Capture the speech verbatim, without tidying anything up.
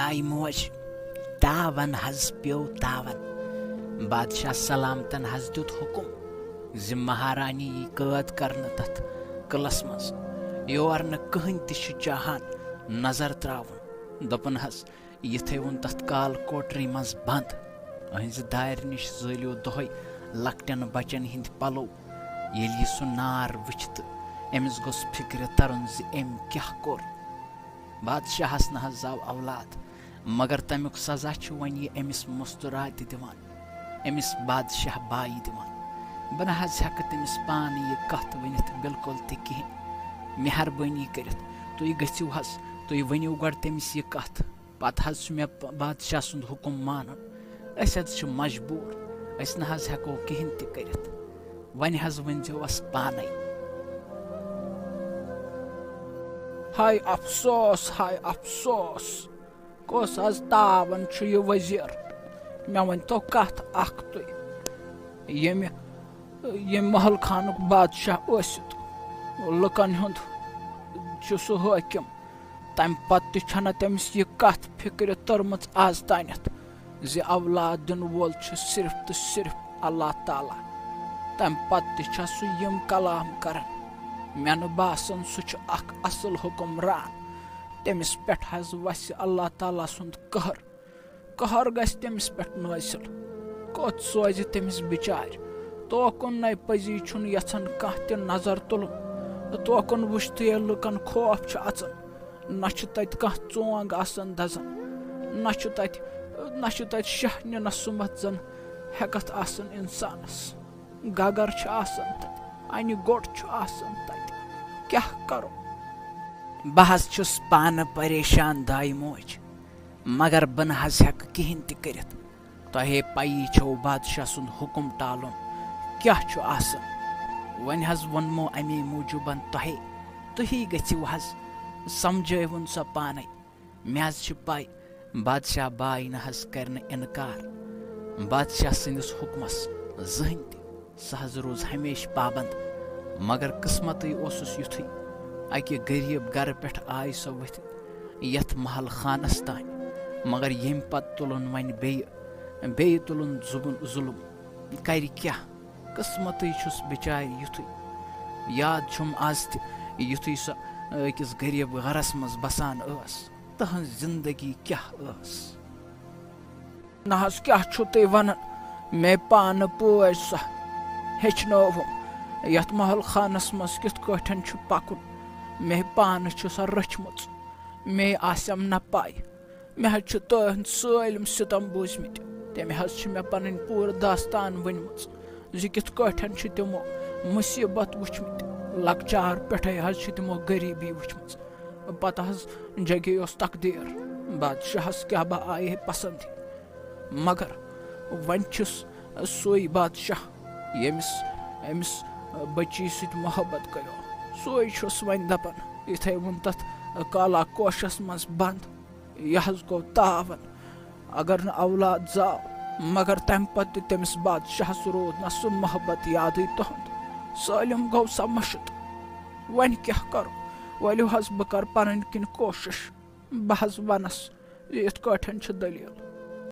آے موج، تاوَن حظ پیوٚو تاوَن۔ بادشاہ سلامتن حظ دیُت حُکُم زِ مہارانی یی قٲد کرنہٕ تتھ قلعس منٛز، یور نہٕ کٕہٕنۍ تہِ چھُ چاہان نظر تراوُن۔ دوٚپُن حظ، یِتھے ووٚن تتھ کال کوٹری منٛز بند۔ أہنٛزِ دارِ نِش زٲلِو دۄہے لۄکٹٮ۪ن بچن ہٕنٛدۍ پلو۔ ییٚلہِ یہِ سُہ نار وٕچھِ تہٕ أمِس گوٚژھ فِکرِ ترُن زِ أمۍ کیٛاہ کوٚر۔ بادشاہس نہ حظ آو اولاد، مگر تمیُک سزا چھُ وۄنۍ یہِ أمِس مستوراتہِ دِوان، أمِس بادشاہ بایہِ دِوان۔ بہٕ نہ حظ ہٮ۪کہٕ تٔمِس پانہٕ یہِ کتھ ؤنِتھ بالکل تہِ کِہیٖنۍ۔ مہربٲنی کٔرِتھ تُہۍ گٔژھِو حظ، تُہۍ ؤنِو گۄڈٕ تٔمِس یہِ کتھ۔ پتہٕ حظ چھُ مےٚ پ-، بادشاہ سُنٛد حُکُم مانُن۔ أسۍ حظ چھِ مجبوٗر، أسۍ نہ حظ ہٮ۪کو کِہیٖنۍ تہِ کٔرِتھ۔ وۄنۍ حظ ؤنۍزیوس پانے۔ ہاے افسوس، ہاے افسوس، کۄس حظ تاوَن چھُ یہِ وزیٖر؟ مےٚ ؤنۍتو کتھ اکھ تُہۍ، ییٚمہِ، ییٚمہِ محل خانُک بادشاہ ٲسِتھ لُکن ہُنٛد چھُ سُہ حٲکِم، تمہِ پتہٕ تہِ چھنہٕ تٔمِس یہِ کتھ فِکرِ تٔرمٕژ آز تانٮ۪تھ زِ اولاد دِنہٕ وول چھُ صرف تہٕ صرف اللہ تعالیٰ۔ تمہِ پتہٕ تہِ چھا سُہ یِم کلام کران؟ مےٚ نہٕ باسان سُہ چھُ اکھ اصل حُکمران۔ تٔمِس پٮ۪ٹھ حظ وسہِ اللہ تعالیٰ سُنٛد قہر۔ قہر گژھِ تٔمِس پٮ۪ٹھ نٲزِل۔ کوٚت سوزِ تٔمِس بِچارِ؟ توکُن نَے پٔزی چھُنہٕ یَژھان کانٛہہ تہِ نظر تُلُن۔ توکُن وٕچھتھٕے لُکَن خوف چھُ اَژان۔ نہ چھُ تَتہِ کانٛہہ ژونٛگ آسان دَزان، نہ چھُ تَتہِ، نہ چھُ تَتہِ شاہ نِنَس سُمبَتھ زَن ہٮ۪کَتھ آسان اِنسانَس۔ گگر چھُ آسان تَتہِ، اَنہِ گوٚٹ چھُ آسان تَتہِ۔ کیٛاہ کَرو؟ بہٕ حظ چھُس پانہٕ پریشان، دایہِ موج، مگر بہٕ نہ حظ ہٮ۪کہٕ کِہیٖنۍ تہِ کٔرِتھ۔ تۄہے پَیی چھو بادشاہ سُنٛد حُکُم ٹالُن کیٛاہ چھُ آسان۔ وۄنۍ حظ ووٚنمو اَمی موٗجوٗبَن تۄہے، تُہی گٔژھِو حظ، سمجھٲوُن سۄ پانَے۔ مےٚ حظ چھِ پَے، بادشاہ باے نہ حظ کَرِ نہٕ اِنکار بادشاہ سٕنٛدِس حُکمَس زٕہٕنۍ تہِ۔ سُہ حظ روٗز ہمیشہٕ پابنٛد، مگر قٕسمتٕے اوسُس یُتھُے، اَکہِ غریٖب گَرٕ پٮ۪ٹھ آے سۄ ؤتھِتھ یَتھ محل خانَس تام، مگر ییٚمہِ پَتہٕ تُلُن وۄنۍ بیٚیہِ، بیٚیہِ تُلُن زُبُن ظُلُم۔ کَرِ کیٛاہ؟ قٕسمتٕے چھُس بِچارِ یُتھُے۔ یاد چھُم آز تہِ، یُتھُے سۄ أکِس غریٖب گَرَس منٛز بَسان ٲس، تٕہٕنٛز زِندگی کیٛاہ ٲس۔ نہ حظ، کیٛاہ چھُو تُہۍ وَنان؟ مےٚ پانہٕ پٲج سۄ ہیٚچھنٲوٕم یَتھ محل خانَس منٛز کِتھ کٲٹھۍ چھُ پَکُن۔ مےٚ پانہٕ چھُ سۄ رٔچھمٕژ۔ مے آسٮ۪م نہ پَے۔ مےٚ حظ چھِ تُہٕنٛدۍ سٲلِم سِتَم بوٗزمٕتۍ۔ تٔمۍ حظ چھِ مےٚ پَنٕنۍ پوٗرٕ داستان ؤنۍمٕژ زِ کِتھ کٲٹھۍ چھِ تِمو مُصیٖبت وٕچھمٕتۍ۔ لۄکچار پٮ۪ٹھَے حظ چھِ تِمو غریٖبی وٕچھمٕژ۔ پَتہٕ حظ جگے یوس تقدیٖر۔ بادشاہَس کیٛاہ بہٕ آیے پَسنٛد۔ مگر وۄنۍ چھُس سُے بادشاہ، ییٚمِس أمِس بٔچی سۭتۍ محبت کَریو۔ سُے چھُس وۄنۍ دَپان، یِتھَے ووٚن تَتھ کالا کوشَس منٛز بنٛد، یہِ حظ گوٚو تاوَن۔ اگر نہٕ اولاد زاو، مگر تَمہِ پَتہٕ تہِ تٔمِس بادشاہَس روٗد نہ سُہ محبت یادٕے تُہُنٛد۔ سٲلِم گوٚو سا مٔشِتھ۔ وۄنۍ کیٛاہ کَرو؟ ؤلِو حظ، بہٕ کَرٕ پَنٕنۍ کِنۍ کوٗشِش۔ بہٕ حظ وَنَس یہِ یِتھ کٲٹھۍ چھِ دٔلیٖل۔